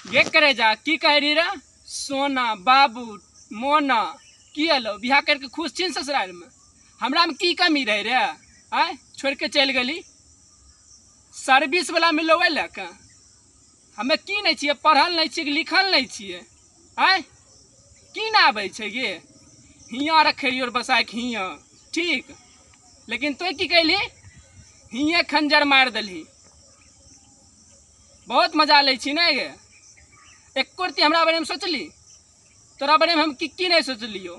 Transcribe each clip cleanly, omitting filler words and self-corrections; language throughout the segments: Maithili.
गे करे जा की कह रही रे सोना बाबू मोना की एलो बियाह करके खुश छी ने ससुराल में हमरा में की कमी रहे रे आय छोड़ के चलि गेली सर्विस वाला मिलो लए के हमे की नहि छियै पढ़ल नहि छियै कि लिखल नहि छियै आँय की नहि आबै छै गे हियाँ रखै रहियै बसाके हियाँ ठीक लेकिन तोँ की कैलही हियाँ खंजर मारि देलही बहुत मजा लै छी ने गे एको रत्ती हमरा बारेमे सोचली तोरा बारेमे हम की की नहि सोचलियौ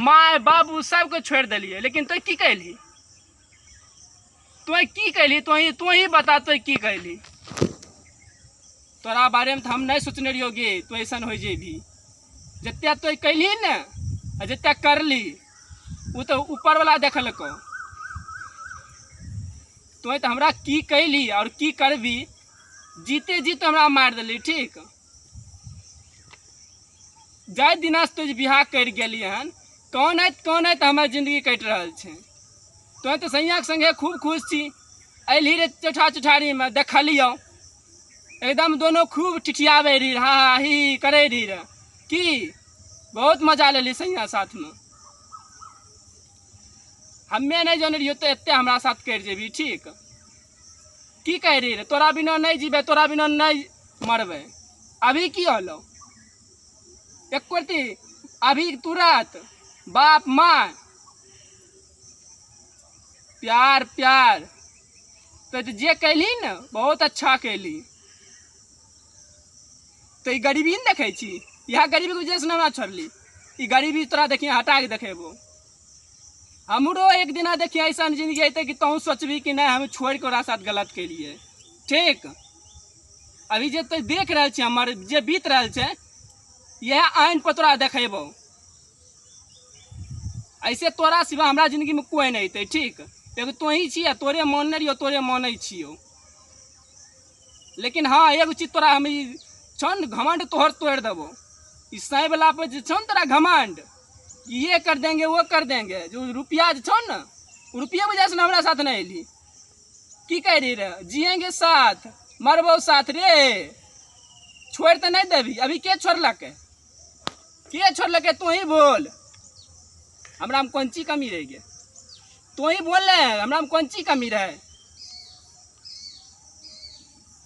माय बाबू सबके छोड़ि देलियै लेकिन तोँ की कैलही तोँ की कैलही तोँ तोँ ही बता तोँ की कैलही तोरा बारेमे तऽ हम नहि सोचने रहियौ गे तोँ अइसन होइ जेबही जतेक तोँ कैलही ने आ जतेक करली ओ तऽ ऊपरवला देखलकौ तोँ तऽ हमरा की कैलही आओर की करबही जीते जी तो हमरा मारि देली ठीक जाहि दिनासँ तोँ जे बियाह करि गेली हन कौन आयत कौन आयत हमर जिन्दगी कटि रहल छै तोँ तऽ सैयाके सङ्गे खूब खुश छी अयलही रे चौठा चौठारीमे देखलियौ एकदम दोनो खूब ठिठियाबै रही हा हा ही ही करै रही रे की बहुत मजा लेली सैया साथमे हमे नहि जानै रहियौ तऽ एते हमरा साथ करि जेबही ठीक की कहै रही रे तोरा बिना नहि जीबै तोरा बिना नहि मरबै अभी की होलो एको रत्ती अभी तुरत बाप माँ प्यार प्यार तऽ जे कैली ने बहुत अच्छा कैली तऽ ई गरीबी ने देखै छी इएह गरीबीके वजहसँ ने हमरा छोड़ली ई गरीबी तोरा देखिए हटा के देखेबो हमरो एक दिना देखिए ऐसा जिंदगी अयतै कि तहूँ सोचबी कि नहि हम छोड़ि कऽ ओकरा साथ गलत केलियै ठीक अभी जे तो देख रहल छी हमर जे बीत रहल छै इएह आइन पर तोरा देखेबौ ऐसे तोरा सिवा हमरा जिंदगी में कोई नहीं अयतै ठीक एगो तोही छी आ तोरे मानने रहियो तोरे मानै छियौ लेकिन हाँ एगो चीज तोरा हम ई छौ ने घमंड तोहर तोड़ि देबौ ई साँइ वला पर जे छौ ने तोरा घमंड ये कर देंगे वो कर देंगे जो रुपया जे छौ ने ओ रुपये वजह से ने हमरा साथ नहि अयली की कह रही रे जिएंगे साथ मरबो साथ रे छोड़ि तऽ नहि देबही अभी के छोड़लकै के छोड़लकै तू ही बोल हमरामे कोन चीज कमी रहि गेल तू ही बोल रहे हमरामे कोन चीज कमी रहै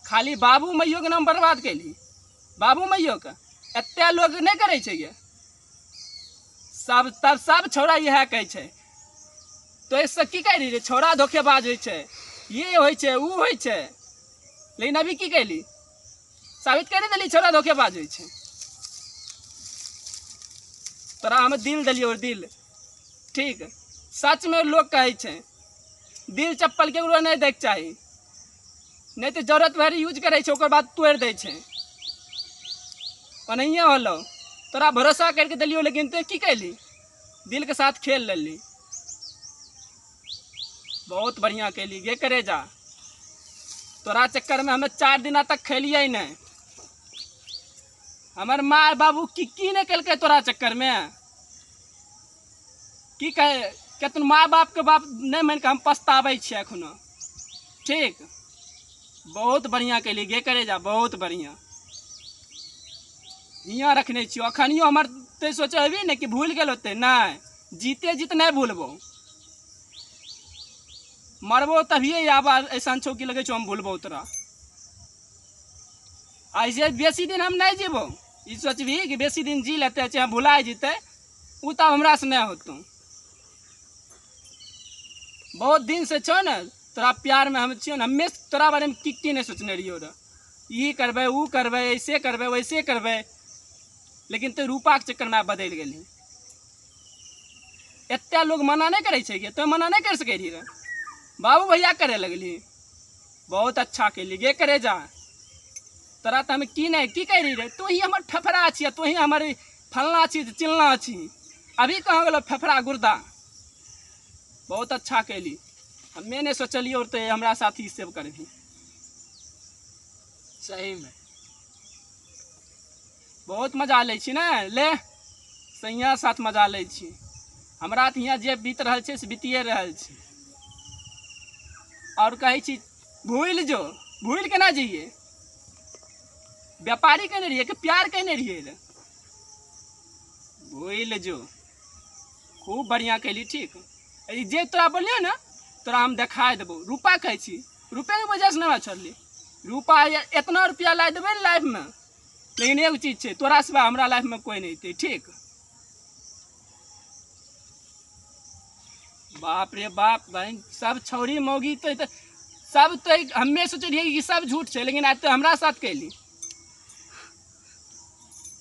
खाली बाबू मैयोके नाम बर्बाद कैली बाबू मैयोके एते लोग नहि करै छै गे सब तब सब छौड़ा इएह कहै छै तो एहिसँ की कह रही रे छौड़ा धोखेबाज होइ छै ये होइ छै ओ होइ छै लेकिन अभी की कैली साबित करि देली छौड़ा धोखेबाज होइ छै तोरा हम दिल देलियौ दिल ठीक सचमे लोग कहै छै दिल चप्पल केकरो नहि दैके चाही नहि तऽ जरूरत भरि यूज करै छै ओकर बाद तोड़ि दै छै ओनाहिए होलौ तोरा भरोसा करिके देलियौ लेकिन तू की कैली दिलके साथ खेल लेली बहुत बढ़िआँ कैली गे करे जा तोरा चक्करमे हमे 4 दिना तक खेलियै नहि हमर माय बाबू की की नहि केलकै तोरा चक्करमे की कहे केतन माय बापके बाप नहि मानि कऽ हम पछताबै छियै एखनो ठीक बहुत बढ़िआँ कैली गे करे जा बहुत बढ़िआँ हियाँ रखने छियौ अखनियो हमर ते सोचे हेबी ने कि भूलि गेल होतै नहि जीते जीत नहि भूलबो मरबो तभिए आब ऐसन छौ कि लगै छौ हम भूलबो तोरा ऐसे बेसी दिन हम नहि जीबो ई सोचबही कि बेसी दिन जी लेतै चाहे भुलाइ जेतै ओ तब हमरासँ नहि होतौ बहुत दिनसँ छौ ने तोरा प्यारमे हम छियौ ने हमेश तोरा बारेमे की की नहि सोचने रहियौ रऽ ई करबै ओ करबै ऐसे करबै वैसे करबै लेकिन तू रूपाके चक्करमे आब बदलि गेलही एतेक लोग मना नहि करै छै गे तोँ मना नहि करि सकै रही रे बाबू भैया करे लगली बहुत अच्छा केली गे करे जा तोरा तऽ हम की नहि की कहि रही रे तू ही हमर फेफड़ा छियै तू ही हमर फलना छी चिलना छी अभी कहाँ गेलो फेफड़ा गुर्दा बहुत अच्छा केली हमे नहि सोचलियै और तो हमरा साथ ई सब करबही सहीमे बहुत मजा लै छी ने ले सैया साथ मजा लै छी हमरा तऽ हियाँ जे बीत रहल छै से बीतिए रहल छै आओर कहै छी भूलि जो भूलि केना जइए व्यापारी केने रहियै कि प्यार केने रहियै रे? भूलि जो, खूब बढ़िआँ कैली। ठीक, ई जे तोरा बोलियो ने, तोरा हम देखा देबौ। रूपा कहै छी, रूपेके वजहसँ ने हमरा छोड़ली। रूपा एतना रुपया ला देबै ने लाइफमे, लेकिन एगो चीज छै, तोरा सिवा हमरा लाइफमे कोइ नहि अयतै। ठीक, बाप रे बाप, बहिन सब छौरी मौगी तऽ सब तऽ हमे सोचै रहियै कि सब झूठ छै, लेकिन आज तऽ हमरा साथ कैली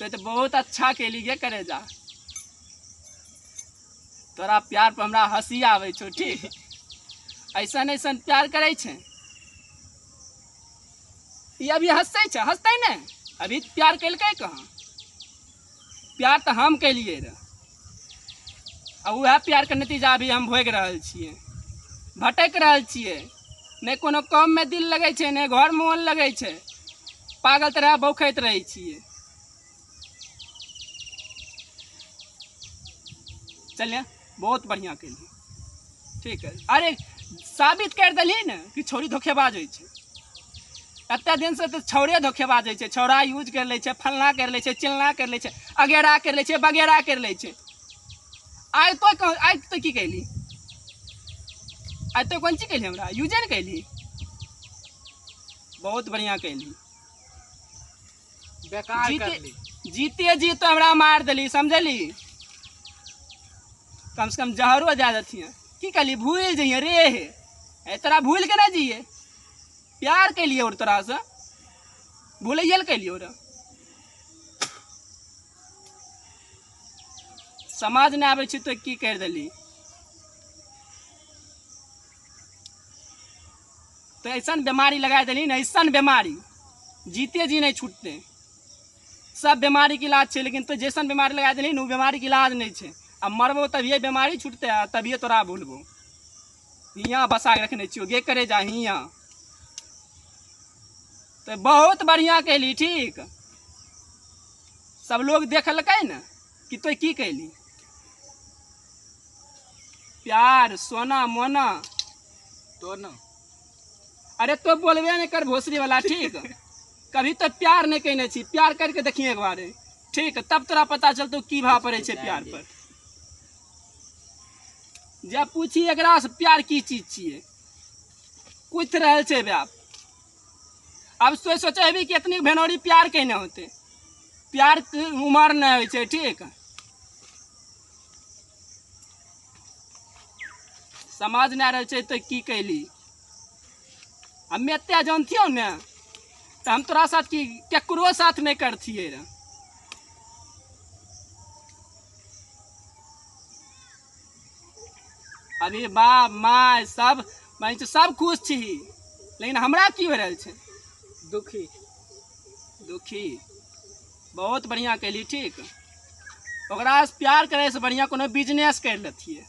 तो बहुत अच्छा कैली गे करे जा। तोरा प्यार पर हमरा हंसी आबै छौ। ठीक, ऐसन ऐसन प्यार करै छै ई। अभी हंसै छै, हंसतै ने। अभी प्यार केलकै कहाँ? प्यार तऽ हम केलियै रह, आ उएह प्यारके नतीजा अभी हम भोगि रहल छियै, भटकि रहल छियै। नहि कोनो काममे दिल लगै छै, नहि घरमे मोन लगै छै, पागल तरह बौखैत रहै छियै। चलिए, बहुत बढ़िआँ केलियै। ठीक है, अरे साबित करि देलही ने कि छौड़ी धोखेबाज होइ छै। एते दिनसँ तऽ छौड़े धोखेबाज होइ छै, छौड़ा यूज करि लै छै, फल्लाँ करि लै छै, चिल्लाँ करि लै छै, अगेरा करि लै छै, बगेरा करि लै छै। आइ तो, आइ तो की कैली? आइ तो कोन चीज कैली? हमरा यूजे ने कैली। बहुत बढ़िआँ कैली। बेकार जीते करली। जीते जी तो हमरा मारि देली, समझली? कम से कम जहरो दए देथिन। की कहली? भूलि जइहे रे हे, ए तोरा भूलि के ना जइए। प्यार केलिए और तोरासँ भूलैए लए केलिए और समाज नहि आबै छै तऽ की करि देली? तऽ ऐसन बेमारी लगा देली ने, ऐसन बेमारी जीते जी नहि छूटतै। सब बेमारीके इलाज छै, लेकिन तो जैसन बेमारी लगा देली ने, ओ बेमारीके इलाज नहि छै। आ मरबो तभिए बेमारी छूटतै, आ तभिए तोरा भूलबो। हियाँ बसा के रखने छियौ गे करे जा हियाँ। तऽ बहुत बढ़िआँ कैली। ठीक, सब लोग देखलकै ने कि तो की कैली। प्यार सोना मोना तो न। अरे तो बोलबे नहीं कर भोसड़ी वाला। ठीक, कभी तो प्यार नहीं कहने छी। प्यार करके देखिए एक बार, ठीक, तब तोरा पता चलतौ की भाव पड़ै छै प्यार पर। जब पूछी एकरा से प्यार की चीज छियै, कुथि रहल छै बाप। आब सोच सोचे हेबी कि एतनी भेनौरी प्यार कहने होते। प्यार के उमर नहि होइ छै। ठीक, समाज नहि रहल छै तऽ की कैली? हमे एते जानथियौ ने तऽ हम तोरा साथ की केकरो साथ नहि करतियै रह। अभी बाप माय सब बहिन सब खुश छी, लेकिन हमरा की हो रहल छै? दुखी। दुखी। बहुत बढ़िआँ कैली। ठीक, ओकरा से प्यार करे से बढ़िआँ कोनो बिजनेस कर लेतियै।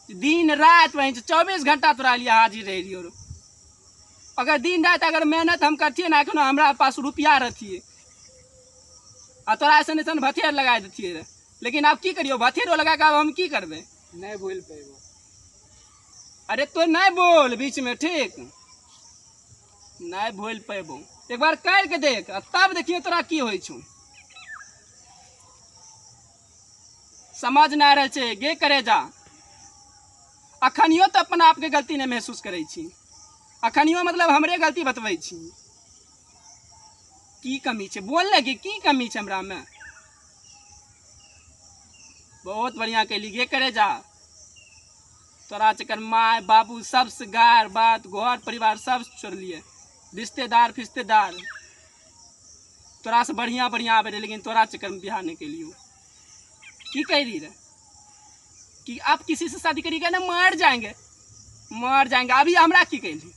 दिन राति वहीं 24 घंटा तोरा लिए हाजिर रह रहियो। अगर दिन राति अगर मेहनत हम करतियै ने, एखनो हमरा पास रुपया रहतियै आ तोरा ऐसन ऐसन भथेर लगा देतियै रह। लेकिन आब की करियो? भथेरो लगा के आब हम की करबै? नहीं भूल पेबो। अरे तो नहीं बोल बीच में। ठीक, नहीं भूल पेबो। एक बार कर के देख आ तब देखियो तोरा की होइ छौ। समझ नहि रहल छै गे करे जा। अखनियो तऽ अपना आपके गलती नहि महसूस करै छी। अखनियो मतलब हमरे गलती बतबै छी। की कमी छै बोल ने कि की कमी छै हमरामे? बहुत बढ़िआँ कैली गे करे जा। तोरा चक्कर माय बाबू सबसे गार बात घर परिवार सब छोड़लिए, रिश्तेदार फिश्तेदार तोरा से बढ़िया बढ़िया आबे रहे, लेकिन तोरा चक्कर में बियाह नहीं कैलियो। की कह रही रे कि आप किसी से शादी करिएगा ना मर जाएंगे, मर जाएंगे। अभी हमरा की कैली?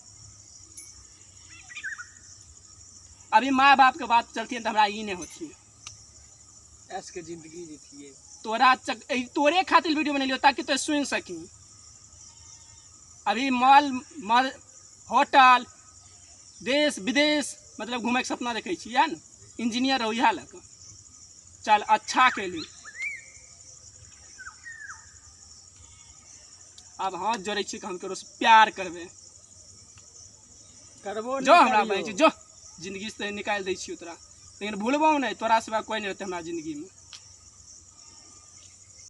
अभी माँ बाप के बात चलती है तो हमरा ई नहीं होती। ऐस के जिंदगी जीतिए। तोरा तोरे खातिर वीडियो बनेलियो ताकि तो सुन सकी। अभी मॉल मॉल होटल देश विदेश मतलब घूमे के सपना देखै छी, इएह ने इंजीनियर रहो इएह लऽ कऽ। चल अच्छा केली। आब हाथ जोड़ै छी कि हम ककरो से प्यार करबै। करबो जो नहीं हमरा करियो। बहन जो। जिंदगी से निकालि दै छियौ तोरा, लेकिन भूलबौ नहि, तोरा सिवा कोइ नहि रहतै हमरा जिंदगीमे।